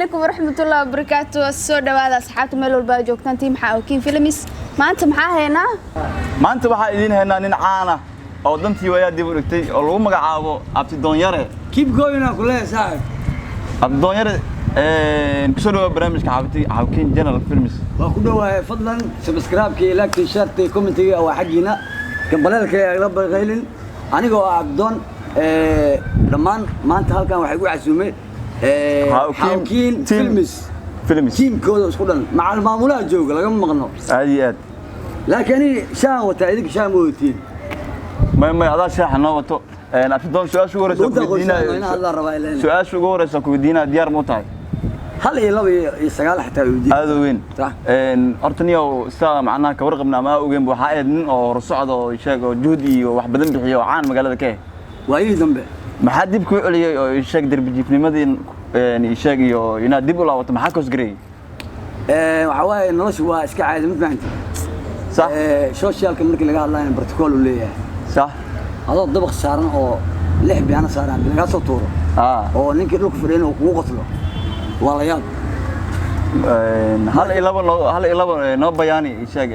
Calaykum waraxmatullahi wabarakaatu. Soo dhawaada asxaabta meel walba aad joogtaan. Team Xaawakiin Films, maanta maxaa haynaa? Maanta waxaa idiin haynaa nin caana oo dantii waayaa dib u dhigtay oo lagu magacaabo Abtidoonyare. Keep going aan ku leeyahay, saaxib. Abtidoonyare, kusoo dhawaa barnaamijka Xaawakiin General Films. Waa ku dhowahay. Fadlan subscribe-ka iyo like-ta, share-ta iyo comment-iga waa xaggiina, gambaleelka la baqaylin. Anigoo ah Abdoon, dhammaan maanta halkan waxay igu casuumay Xaawakiin Films. Films. Tiimkooda isku dhan, macal maamulaha jooga, lagama maqno. Aad iyo aad. Laakiin ani shaan wataa, idinka shaan ma wadatiin. May, adaa shaaxa noo wato. Abtidoon, su-aasha ugu horeysa Runta ku qoyska ina hadlaa rabaa ilaa su-aasha ugu horeysa ku weydiinaya, diyaar ma u tahay? Hal iyo laba iyo sagaal xataa weydiin. Aad u weyn. Sax. Horta niyow, sidaa macnaha ka warqabna ama aa ogeyn, waxaa ahayd nin oo horsocda oo sheeg oo juhdi iyo wax badan bixiyo oo caan magaalada ka ah. Waayihii dambe. Maxaa dib kuu celiyey oo sheeg derbi jiifnimadii sheeg iyo inaad dib u laabato, maxaa koosgareeyey? Waxaa waaye, noloshu waa iska caadi, ma fahanti? Sax. Socialka markii laga hadlayo protocol uu leeyahay. Sax. Adoo dabaq saaran oo lix biyaano saaran haddii lagaa soo tuuro oo ninkii dhulka fadhiyana uu kugu qoslo, waa la yaab. Hal iyo laba noo, hal iyo laba noo bayaani, sheeg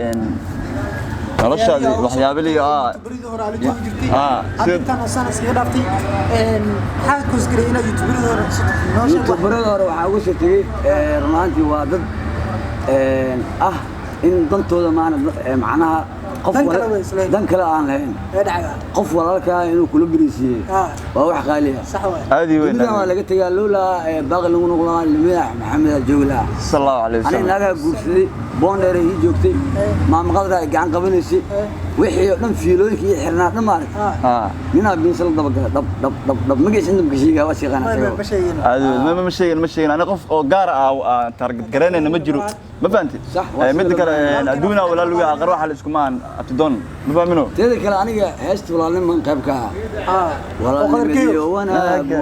noloshaadi waxyaabilihi youtuberidii hore ala joogi jirtay. Hadda intaan oo sana iskaga dhaaftay, maxaa koosgaray inaad youtuberidii hore cusub noo sheeg wax? Youtuberada hore waxaa uga soo tegey, run ahaantii waa dad ah in dantooda maana macnaha qof Dan kale way islahayn. Dan kale aan lahayn. Ee dhacda. Qof walaalkaa inuu kula beriisiiyey waa wax qaali ah. Sax waay. Aad iyo weyn. Dunidan waa laga tegaa, lowlaa baaqi lagu noqon lahaa, madax Maxamed aa joogi lahaa. Sal Allahu calayhi Aniga wasalam. Naagaa guursaday, boondheer ii joogtay, maamaqadra ay gacan qabanaysay, wixii oo dhan fiilooyinka ii xirnaa dhan maarag ninaa biinsa la dabagalay, dhab dhab dhab dhab, magaciisa inta maka sheegaa, waa siiqaana. Ma sheegin. Aad iyo weyn. Ma sheegin, ma sheegin. Ani qof oo gaar ah aan target garaynayna ma jiro, ma fahanti? Sax, waa Midda sida kale loo adduuna walaa lugu aqar waxa la iskuma aan Abtidoon, ma fahmino? Teeda kale, aniga heesta walaalniman qayb ka ahaa. Walaalnimadiyo wanaagu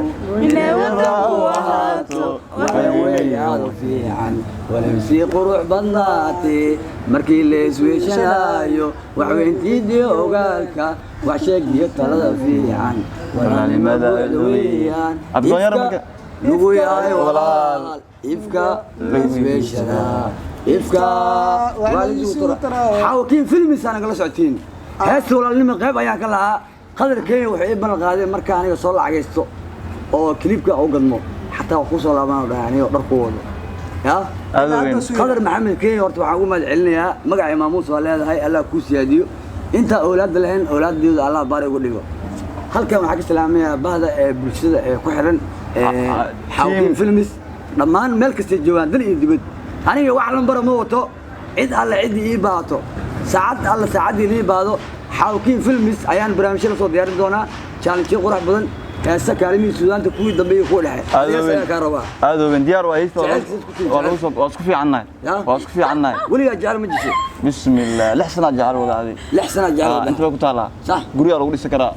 inay wadanku ahaato. Waxay weeyaado fiican walaysii qurux badnaatee markii la isweeshanaayo, waxweyntiidiyo ogaalka, wax sheegiyo talada fiican, walaalnimada weeyaan. Abdoon Ifka lagu yahay walaal. Walaal ifka la isweeshanaa, ifka waa la isugu taraa. Xaawakiin Films aan nagala socotiin. Heesta walaalnimo qayb ayaan ka lahaa. Qadar Kenya wuxuu ii ballan qaaday marka aniga soo lacagaysto oo clipka u gadmo, xataa waa kusoo laaban oo dhahay aniga dhar ku wado ya. Aad u weyn. Qadar Maxamed Kenya, horta waxaan ugu mahad celinayaa magaca maamuus waa leedahay, Allah kuu siyaadiyo. Intaa awlaadda lahayn, awlaaddeedu Allah baari ugu dhigo. Halkan waxaa ka salaamayaa bahda ee bulshada ee ku xiran Xaawakiin Films dhammaan, meel kastay joogaan, dal iyo dibad. Aniga wax lambara ma wato. Cid alle ciddii ii baahato, saacad alle saacaddii lii baahdo, Xaawakiin Films ayaan barnaamijyo la soo diyaarin doonaa, challenge qurux badan, heesa, kaalimihii suudaanta, kuwii dambe iyo kuwa dhexe. Aad u Adigaas weyn. ayaan kaa rabaa. Aad u weyn, diyaar waa heesta. Jacaylkiisa isku tiin, waa lagu soo, waa isku fiicannahay. Ya? Waa isku fiicannahay. Weligaa jecel ma jishay? Bismillah, 6 sanaa jecel wadaaday. 6 sana jecel wadaa. Inta way ku taalaa. Sax. Guryaa lagu dhisi karaa,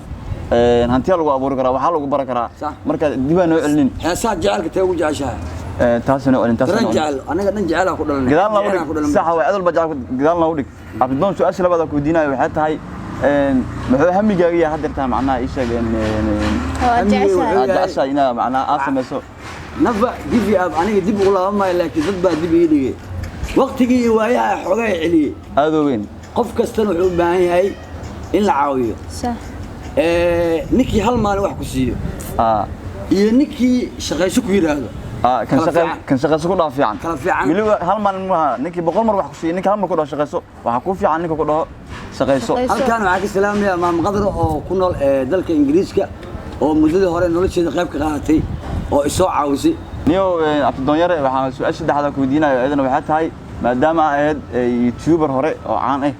hantiyaa lagu abuuri karaa, waxaa lagu baran karaa. Sax. Marka dibaa noo celinin. Heesaha jecelka tee ugu jeceshahay? Taas noo celin, taas Daran noo celin. jecel, anaga dhan jecelaa ku dhalanay. Gadaal noogu Jecelaa ku dhig. dhalanay. Sax waa, cid walba jecel gadaal noogu dhig. Abdidoon, su-aasha labaad aan ku weydiinayo waxay tahay, muxuu hamigaaga yahay haddeertaa, macnaha ii sheeg Waa Hamigay jeceshahay. Aad jeceshahay inaa macnaha aad samayso? Nafa difi ab, aniga dib ugu laaban maayo, laakiin dad baa dib ii dhigay, waqtigii iyo waayaha xoogaa celiyey. Aad u weyn. Qof kastana wuxuu u baahan yahay in la caawiyo. Sax. Ninkii hal maalin wax ku siiyo iyo ninkii shaqayso ku yidhaahdo kan kala shaqe fiican. Kan shaqayso ku dhaho fiican. Kala fiican. Weliba hal maalin maaha, ninkii 100 mar wax ku siiyo, ninkii hal mar ku dhaho shaqayso, waxaa kuu fiican ninka ku dhaho shaqayso. Shaqayso. Halkan waxaa ka salaamayaa Maam Qadro oo ku nool dalka Ingiriiska, oo muddadii hore nolosheeda qayb ka qaadatay oo isoo caawisay. Niyow Abdidoonyare, waxaan su-aasha saddexaad ku weydiinayo iyadana waxay tahay, maadaama aa ahayd youtuber hore oo caan ah,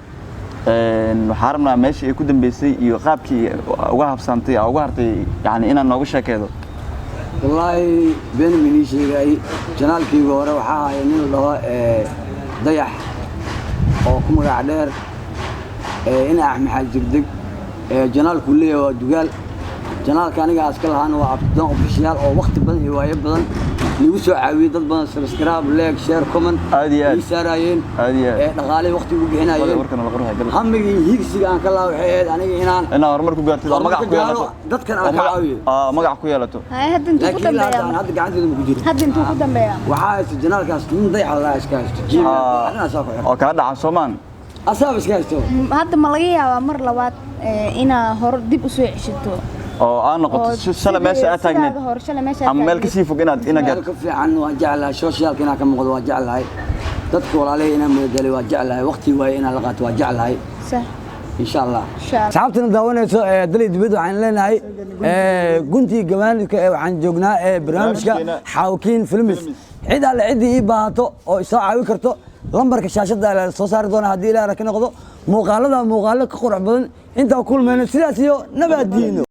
waxaa rabnaa meeshii ay ku dambeysay iyo qaabkii uga habsaantay aa uga hartay, yani inaad nooga sheekeedo. Wallaahi been minii sheegay, channelkayga hore waxaa ahay nin la dhaho Dayax oo ku magac dheer ina Axmed Xaaji Degdeg. Channelku leeyahay waa Dugaal. Channelka aniga iska lahaana waa Abtidoon Official, oo waqti badan iyo waayo badan Lagu soo caawiyey dad badan, subscribe, like, share, comment Aad iyo aad. ii saaraayeen. Aad iyo aad. Ee dhaqaale waqti ugu bixinayeen. Warkan la qorxay gal. Hamigii iyo higsiga aan ka lahaa waxay ahayd aniga inaan Inaad horumar ku gaartid oo horumar magac ku ku gaaro, yeelato. dadkan aan Oo ka caawiyo. Magac ku yeelato. Hay, hadda intuu ku Laakiin ilaa hadda dambeeyaa? aan hadda gacanteeda ma ku jiro. Hadda intuu ku dambeeyaa? Waxaa haysto janaalkaas nin dayaxa laa iska haysto, Gmail arrinaasaa ku xiran. Oo kaa dhaca soomaan. Asaaba iska haysto. Hadda ma laga yaabaa mar labaad inaa hor dib u soo ceshato? Oo aan noqoto shalay meesha aad taagneed. Sidaada hore shalay meesha aad Ama meel taagneed. kasii fog inaad Meel gaarto. ka fiican waan jeclahay, socialka inaan ka muuqdo waan jeclahay, dadka walaalahey inaan madadaliyo waan jeclahay, waqti waaye inaan la qaato waan jeclahay. Sax. Insha Allah. Insha Allah. Asxaabtana daawanayso ee dalay dibadda, waxaan leenahay guntii gawaanidka ee waxaan joognaa ee barnaamijka Barnaamijkeena. Xaawakiin Films. Films. Cid alle ciddii ii baahato oo isoo caawin karto, lambarka shaashadda la soo saari doona haddii Ilaah ka noqdo. Muuqaalada muuqaalo ka qurux badan intaan kulmayno, sidaas iyo nabadiino.